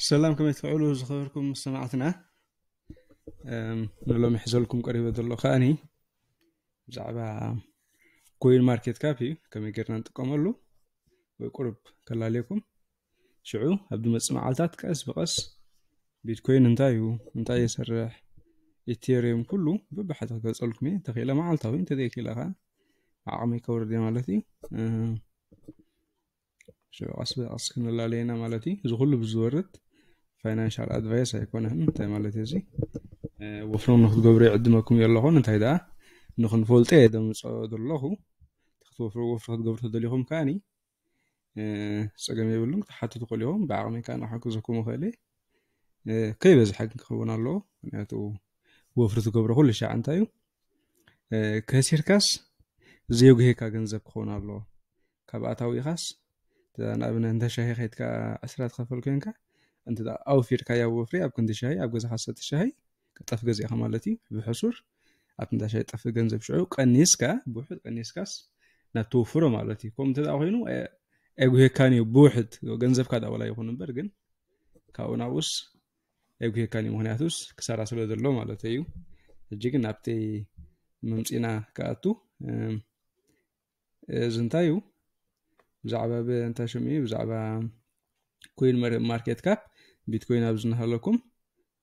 ሰላም፣ ከመይ ትውዕሉ ዝኸበርኩም ሰማዕትና? እም፣ ንሎሚ ሒዘልኩም ቀሪበ ዘሎ ከኣኒ ብዛዕባ ኮይን ማርኬት ካፕ እዩ፣ ከመይ ጌርና ንጥቀመሉ ወይ ቁሩብ ከላልየኩም። ሽዑ ኣብ ዝመጽእ መዓልታት ቀስ ብቐስ ቢትኮይን እንታይ እዩ፣ እንታይ የሰርሕ፣ ኢቴሪየም ኩሉ ብብሓት ክገልጸልኩም እየ። እንተኽኢለ መዓልታዊ፣ እንተዘይክኢለ ኸዓ ዓቕመይ ከውርድ እየ ማለት እዩ። እም፣ ሽዑ ቀስ ብቐስ ክንላለየና ማለት እዩ። እዚ ኩሉ ብዝወርድ ፋይናንሻል ኣድቫይስ ኣይኮነን። እንታይ ማለት እዩ እዚ? እ፣ ወፍሪ ንክትገብሩ ይዕድመኩም የለኹን። እንታይ ደኣ ንክንፈልጦ እየ ደምፅኦ ዘለኹ። ክትወፍሩ፣ ወፍሪ ክትገብሩ ተደሊኹም ከኣኒ፣ እ፣ ፀገም የብሉን። ክትሓቱ ትኽእሉ ኢኹም። ብዓቕመይ ከኣ ንክሕግዘኩም እኽእል እየ። እ፣ ከይበዝሐ ግን ክኸውን ኣለዎ። ምክንያቱ ወፍሪ ትገብሮ ኩሉ ሻዕ እንታይ እዩ? እ፣ ከሲርካስ ዘየጉሄካ ገንዘብ ክኸውን ኣለዎ። ካብ ኣታዊኻስ፣ ንኣብነት እንተ ሻሂ ከይድካ ዕስራ ትኸፈል ኮይንካ፣ እንተ ደኣ ኣውፊርካያ ወፍሪ ኣብ ክንዲ ሻሂ፣ ኣብ ገዛኻ ዝሰተ ሻሂ፣ ቀጠፍ ገዚእኻ ማለት እዩ። ብሕሱር ኣብቲ እንዳ ሻሂ ጠፍእ ገንዘብ ሽዑ ቀኒስካ፣ ብውሕድ ቀኒስካስ ናብ ትውፍሮ ማለት እዩ። ከምኡ እንተ ደኣ ኮይኑ፣ እ፣ ኣይጉሄካን እዩ ብውሕድ ገንዘብካ ደኣ ዋላ ይኹን እምበር፣ ግን ካብኡ ናብኡስ ኣይጉሄካን እዩ። ምክንያቱስ ክሳራ ስለ ዘሎ ማለት እዩ። ሕጂ ግን ናብቲ መምጺና ክኣቱ፣ እም፣ እዚ እንታይ እዩ? ብዛዕባ ብ-፣ እንታይ ሽሙ እዩ? ብዛዕባ ኮይን መር-፣ ማርኬት ካፕ ቢትኮይን ኣብዚ እናሃለኩም፣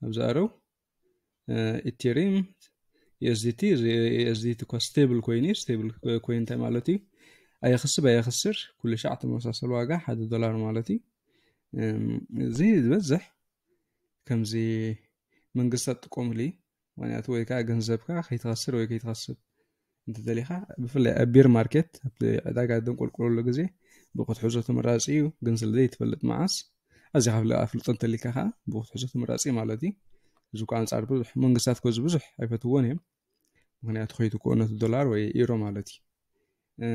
ኣብዚ ኣረው፣ እ፣ ኢቴሪየም፣ ዩ ኤስ ዲ ቲ፣ እዚ ዩ ኤስ ዲ ቲ እኮ ስቴብል ኮይን እዩ። ስቴብል ኮይን እንታይ ማለት እዩ? ኣየኽስብ ኣየኽስር፣ ኩሉ ሻዕ ተመሳሰል ዋጋ ሓደ ዶላር ማለት እዩ። እም፣ እዚ ዝበዝሕ ከምዚ መንግስታት ጥቀሙሉ እዩ። ምክንያቱ ወይ ከዓ ገንዘብካ ከይትኸስር ወይ ከይትኸስብ እንተደሊኻ፣ ብፍላይ ኣብ ቤር ማርኬት፣ ኣብቲ ዕዳጋ ደንቆልቆለሉ ግዜ ብክትሕዞ ተመራፂ እዩ። ግን ስለ ዘይትፈልጥ መዓስ፣ ኣዚኻ ፍለ-፣ ኣፍልጦ እንተሊካ ከዓ ብክትሕዞ ተመራፂ ማለት እዩ። እዚ እኮ ኣንፃር ብዙሕ መንግስታት ኮዚ ብዙሕ ኣይፈትዎን እዮም። ምክንያቱ ከይትክኦ ነቲ ዶላር ወይ ኢሮ ማለት እዩ። እ፣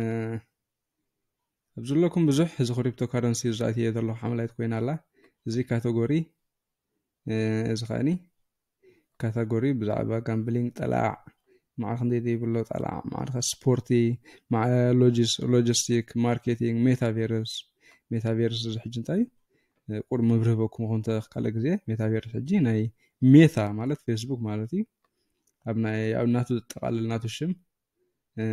ኣብ ዘለኩም ብዙሕ እዚ ክሪፕቶ ካረንሲ ዝኣትየ ዘለኹ ሓምላይት ኮይና ኣላ። እዚ ካተጎሪ፣ እ፣ እዚ ከኣኒ ካተጎሪ ብዛዕባ ጋምብሊንግ ጠላዕ፣ ማዕረ ክንደይ ዘይብሎ ጠላዕ፣ ማዕረ ከ ስፖርቲ፣ ማዕረ ሎጂስ-፣ ሎጂስቲክ፣ ማርኬቲንግ፣ ሜታቬርስ። ሜታቬርስ እዚ ሕጂ እንታይ እዩ? እ፣ ቁሩብ መብርህ በኩም ኹን ተኻለ ግዜ። ሜታቬርስ ሕጂ ናይ ሜታ ማለት ፌስቡክ ማለት እዩ። ኣብ ናይ፣ ኣብ ናቱ ዝጠቓልል ናቱ ሽም፣ እ፣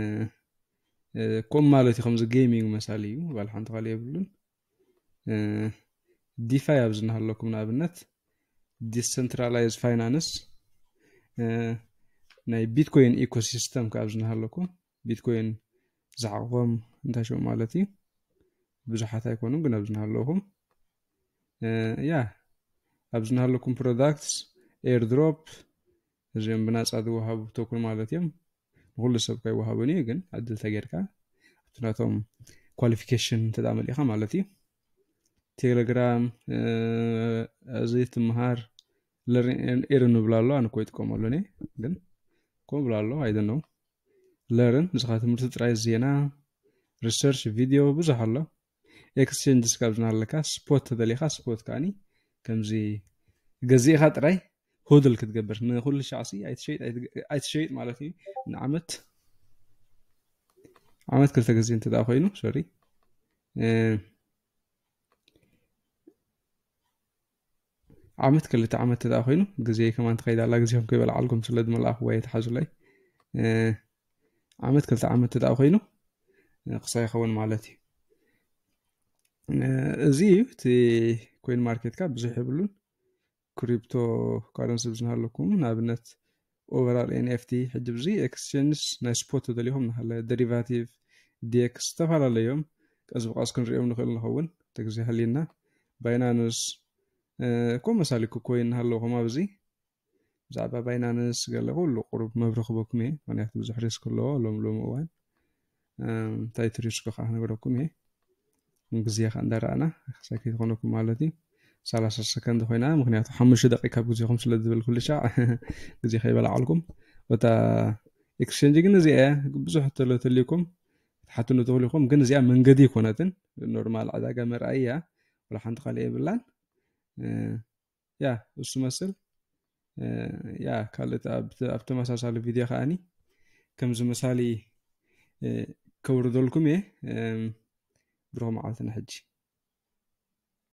እ፣ ከምኡ ማለት እዩ። ከምዚ ጌሚንግ መሳሊ እዩ። ባል ሓንቲ ካልእ የብሉን። እ፣ ዲፋይ ኣብዚ እናሃለኩም ንኣብነት ዲሰንትራላይዝ ፋይናንስ፣ እ፣ ናይ ቢትኮይን ኢኮሲስተም ከ ኣብዚ እናሃለኩም ቢትኮይን ዝሓቑፎም እንታይ ሽሙ ማለት እዩ። ብዙሓት ኣይኮኑን፣ ግን ኣብዚ እናሃለኹም፣ እ፣ ያ፣ ኣብዚ እናሃለኩም ፕሮዳክትስ፣ ኤርድሮፕ፣ እዚኦም ብናፃ ዝወሃቡ ቶክን ማለት እዮም። ንኩሉ ሰብ ከይወሃቡን እዩ፣ ግን ዕድል ተጌርካ ኣብቲ ናቶም ኳሊፊኬሽን እንተ ደኣ መሊእኻ ማለት እዩ። ቴሌግራም፣ እ፣ እዚ ትምሃር ለርን ኤርን ንብሎ ኣሎ፣ ኣነ እኮ ይጥቀመሉ እኔ፣ ግን ከምኡ ብሎ ኣሎ፣ I don't know። ለርን፣ ንስኻ ትምህርቲ ጥራይ፣ ዜና፣ ሪሰርች፣ ቪድዮ፣ ብዙሕ ኣሎ። ኤክስቼንጅስ ካብ ዝናለካ ስፖት ተደሊኻ፣ ስፖት ከኣኒ ከምዚ ገዚእኻ ጥራይ ሆድል ክትገብር፣ ንኩሉ ሻዕሲ ኣይትሸይጥ፣ ኣይትግ-፣ ኣይትሸይጥ ማለት እዩ። ንዓመት፣ ዓመት ክልተ ግዜ እንተ ደኣ ኮይኑ፣ ሶሪ፣ እ፣ ዓመት ክልተ ዓመት እንተ ደኣ ኮይኑ፣ ግዜ ከማን ትኸይድ ኣላ፣ ግዜኹም ከይበልዓልኩም ስለ ዝመልኣኹ ወይ ተሓዙለይ። እ፣ ዓመት ክልተ ዓመት እንተ ደኣ ኮይኑ፣ እ፣ ክሳይ ይኸውን ማለት እዩ። እ፣ እዚ እዩ እቲ ኮይን ማርኬትካ ብዙሕ የብሉን። ክሪፕቶ ካረንሲ ብዝናሃለኩም፣ ንኣብነት ኦቨራል ኤን ኤፍ ቲ፣ ሕጂ ብዚ ኤክስቼንጅ ናይ ስፖት ተደሊኹም ንሃለ፣ ደሪቫቲቭ፣ ዲ ኤክስ፣ ዝተፈላለዩ እዮም። ቀስ ብቐስ ክንሪኦም ንኽእል ንኸውን፣ እቲ ግዜ ሃልየና። ባይናንስ፣ እ፣ ከምኡ መሳሊ ኩኮይን እናሃለኹም ኣብዚ ብዛዕባ ባይናንስ ገለ ኩሉ ቁሩብ መብርሂ ክበኩም እየ፣ ምኽንያቱ ብዙሕ ሪስክ ኣለዎ ሎም-፣ ሎሚ እዋን። እም፣ እንታይ እቲ ሪስክ ከዓ ክነግረኩም እየ። ግዜ ከዓ እንዳረኣና ክሳይ ከይትኾነኩም ማለት እዩ። ሰላሳ ሰከንድ ኮይና፣ ምኽንያቱ ሓሙሽተ ደቂቃ ካብ ግዜኹም ስለ ዝብል ኩሉ ሻዕ ግዜ ከይበላዓልኩም። እታ ኤክስቼንጅ ግን እዚኣ እያ። ብዙሕ ተሎ ተልዩኩም፣ ትሓቱኒ ትኽእሉኹም፣ ግን እዚኣ መንገዲ ኣይኮነትን። ኖርማል ዕዳጋ መርኣይ እያ። ወላ ሓንቲ ካልእ የብላን። እ፣ ያ፣ እሱ መስል። እ፣ ያ፣ ካልእ ኣብ፣ ኣብ ተመሳሳሊ ቪድዮ ከኣኒ ከምዚ መሳሊ፣ እ፣ ከውርደልኩም እየ። እም፣ ብሩኽ መዓልትና ሕጂ።